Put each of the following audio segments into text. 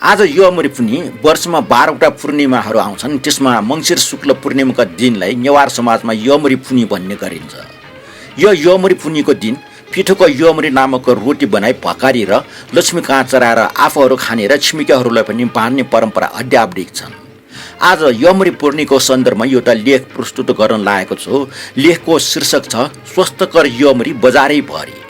आज यमरी पुनी वर्षमा 12वटा पूर्णिमाहरू आउँछन्। त्यसमा मङ्सिर शुक्ल पूर्णिमाका दिनलाई नेवार समाजमा यमरी पुनी भन्ने गरिन्छ। यो यमरी पुनीको दिन पिठोको यमरी नामक रोटी बनाई भकारी र लक्ष्मी काँच चढाएर आफूहरू खाने र छिमेकीहरूलाई पनि बाँड्ने परम्परा अड्यावधिक छन्। आज यमरी पूर्णिमाको सन्दर्भमा एउटा लेख प्रस्तुत गर्न लागेको छु। लेखको शीर्षक छ स्वस्थकर यमरी बजारै भरी।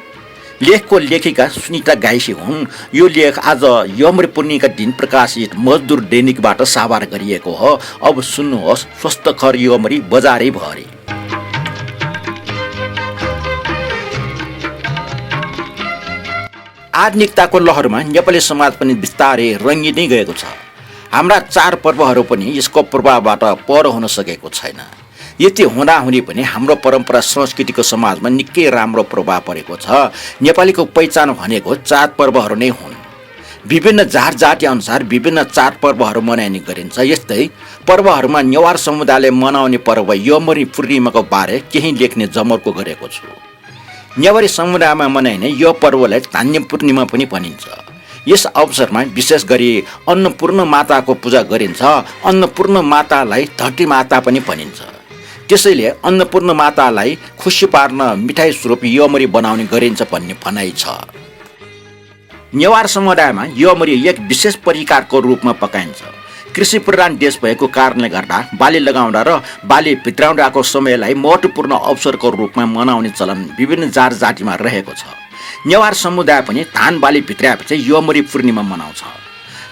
लेखको लेखिका सुनिता गाइसी हुन्। यो लेख आज यमरी पूर्णिमाका दिन प्रकाशित मजदुर दैनिकबाट साभार गरिएको हो। अब सुन्नुहोस् स्वस्थकर यमरी बजारै भरी। आधुनिकताको लहरमा नेपाली समाज पनि बिस्तारै रङ्गिँदै गएको छ। हाम्रा चाडपर्वहरू पनि यसको प्रभावबाट पर हुन सकेको छैन। यति हुँदाहुँदी पनि हाम्रो परम्परा संस्कृतिको समाजमा निकै राम्रो प्रभाव परेको छ। नेपालीको पहिचान भनेको चाडपर्वहरू नै हुन्। विभिन्न जात जाति अनुसार विभिन्न चाडपर्वहरू मनाइने गरिन्छ। यस्तै पर्वहरूमा नेवार समुदायले मनाउने पर्व यमरी पूर्णिमाको बारे केही लेख्ने जमर्को गरेको छु। नेवारी समुदायमा मनाइने यो पर्वलाई धान्य पूर्णिमा पनि भनिन्छ। यस अवसरमा विशेष गरी अन्नपूर्ण माताको पूजा गरिन्छ। अन्नपूर्ण मातालाई धरती माता पनि भनिन्छ। त्यसैले अन्नपूर्ण मातालाई खुसी पार्न मिठाई स्वरूप यमरी बनाउने गरिन्छ भन्ने भनाइ छ। नेवार समुदायमा यमरी एक विशेष परिकारको रूपमा पकाइन्छ। कृषि प्रधान देश भएको कारणले गर्दा बाली लगाउँदा र बाली भित्राउँदाको समयलाई महत्त्वपूर्ण अवसरको रूपमा मनाउने चलन विभिन्न जात जातिमा रहेको छ। नेवार समुदाय पनि धान बाली भित्राएपछि यमरी पूर्णिमा मनाउँछ।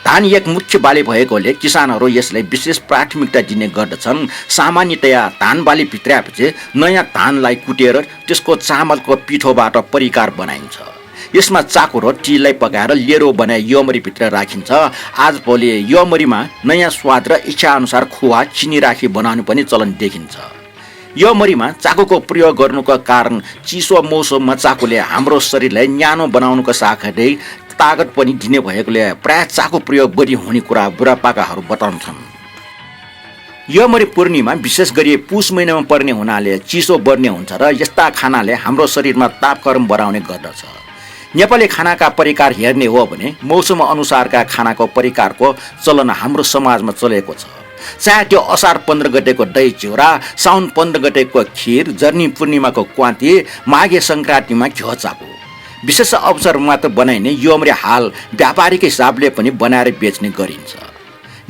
धान एक मुख्य बाली भएकोले किसानहरू यसलाई विशेष प्राथमिकता दिने गर्दछन्। सामान्यतया धान बाली भित्राएपछि नयाँ धानलाई कुटेर त्यसको चामलको पिठोबाट परिकार बनाइन्छ। यसमा चाको र टिललाई पकाएर लेरो बनाए यमरी भित्र राखिन्छ। आजभोलि यमरीमा नयाँ स्वाद र इच्छा अनुसार खुवा चिनी राखी बनाउनु पनि चलन देखिन्छ। यमरीमा चाकुको प्रयोग गर्नुको कारण चिसो मौसममा चाकुले हाम्रो शरीरलाई न्यानो बनाउनुको साथै तागत पनि दिने भएकोले प्राय चाकु प्रयोग बढी हुने कुरा बुढापाकाहरू बताउँछन्। यमरी पूर्णिमा विशेष गरी पुष महिनामा पर्ने हुनाले चिसो बढ्ने हुन्छ र यस्ता खानाले हाम्रो शरीरमा तापक्रम बढाउने गर्दछ। नेपाली खानाका परिकार हेर्ने हो भने मौसम अनुसारका खानाको परिकारको चलन हाम्रो समाजमा चलेको छ। चाहे त्यो असार 15 गतेको दही चिउरा, साउन 15 गतेको खिर, जर्नी पूर्णिमाको क्वान्ती, माघे सङ्क्रान्तिमा घिउ चाको। विशेष अवसर मात्र बनाइने यमरी हाल व्यापारिक हिसाबले पनि बनाएर बेच्ने गरिन्छ।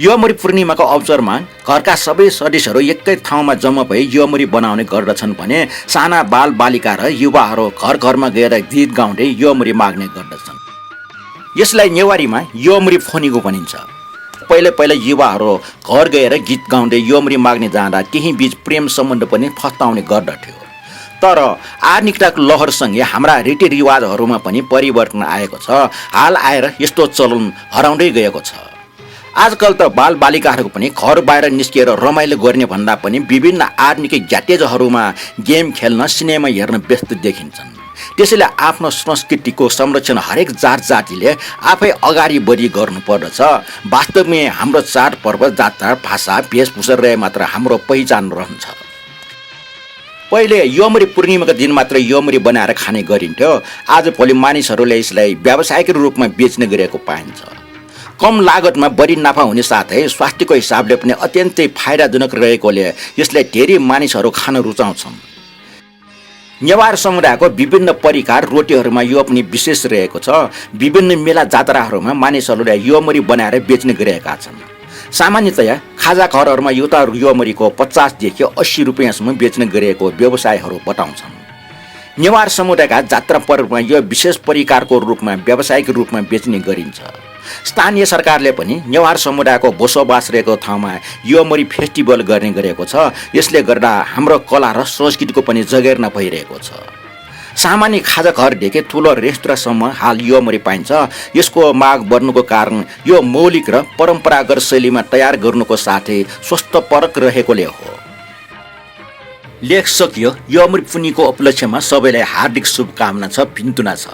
यमरी पूर्णिमाको अवसरमा घरका सबै सदस्यहरू एकै ठाउँमा जम्मा भई यमरी बनाउने गर्दछन् भने साना बाल बालिका र युवाहरू घर घरमा गएर गीत गाउँदै यमरी माग्ने गर्दछन्। यसलाई नेवारीमा यमरी फोनीको भनिन्छ। पहिले युवाहरू घर गएर गीत गाउँदै यमरी माग्ने जाँदा केही बीच प्रेम सम्बन्ध पनि फस्टाउने गर्दथ्यो। तर आधुनिकताको लहरसँगै हाम्रा रीतिरिवाजहरूमा पनि परिवर्तन आएको छ। हाल आएर यस्तो चलन हराउँदै गएको छ। आजकल त बाल बालिकाहरूको पनि घर बाहिर निस्किएर रमाइलो गर्ने भन्दा पनि विभिन्न आधुनिक ग्याटेजहरूमा गेम खेल्न, सिनेमा हेर्न व्यस्त देखिन्छन्। त्यसैले आफ्नो संस्कृतिको संरक्षण हरेक जात जातिले आफै अगाडि बढी गर्नुपर्दछ। वास्तवमै हाम्रो चाडपर्व, जात्रा, भाषा, वेशभूषा रहे मात्र हाम्रो पहिचान रहन्छ। पहिले यमरी पूर्णिमाको दिन मात्र यमरी बनाएर खाने गरिन्थ्यो। आजभोलि मानिसहरूले यसलाई व्यावसायिक रूपमा बेच्ने गरेको पाइन्छ। कम लागतमा बढी नाफा हुने साथै स्वास्थ्यको हिसाबले पनि अत्यन्तै फाइदाजनक रहेकोले यसलाई धेरै मानिसहरू खान रुचाउँछन्। नेवार समुदायको विभिन्न परिकार रोटीहरूमा यो पनि विशेष रहेको छ। विभिन्न मेला जात्राहरूमा मानिसहरूले यमरी बनाएर बेच्ने गरेका छन्। सामान्यतया खाजा घरहरूमा एउटा यमरीको 50 देखि 80 रुपियाँसम्म बेच्ने गरेको व्यवसायहरू बताउँछन्। नेवार समुदायका जात्रा पर्वमा यो विशेष परिकारको रूपमा व्यावसायिक रूपमा बेच्ने गरिन्छ। स्थानीय सरकारले पनि नेवार समुदायको बसोबास रहेको ठाउँमा यमरी फेस्टिभल गर्ने गरेको छ। यसले गर्दा हाम्रो कला र संस्कृतिको पनि जगेर्ना भइरहेको छ। सामान्य खाजा घरदेखि ठुलो रेस्टुरेन्टसम्म हाल यमरी पाइन्छ। यसको माग बढ्नुको कारण यो मौलिक र परम्परागत शैलीमा तयार गर्नुको साथै स्वस्थपरक रहेकोले हो। लेख सकियो। यमरी पुर्णिमाको उपलक्ष्यमा सबैलाई हार्दिक शुभकामना छ। भिन्तुना छ।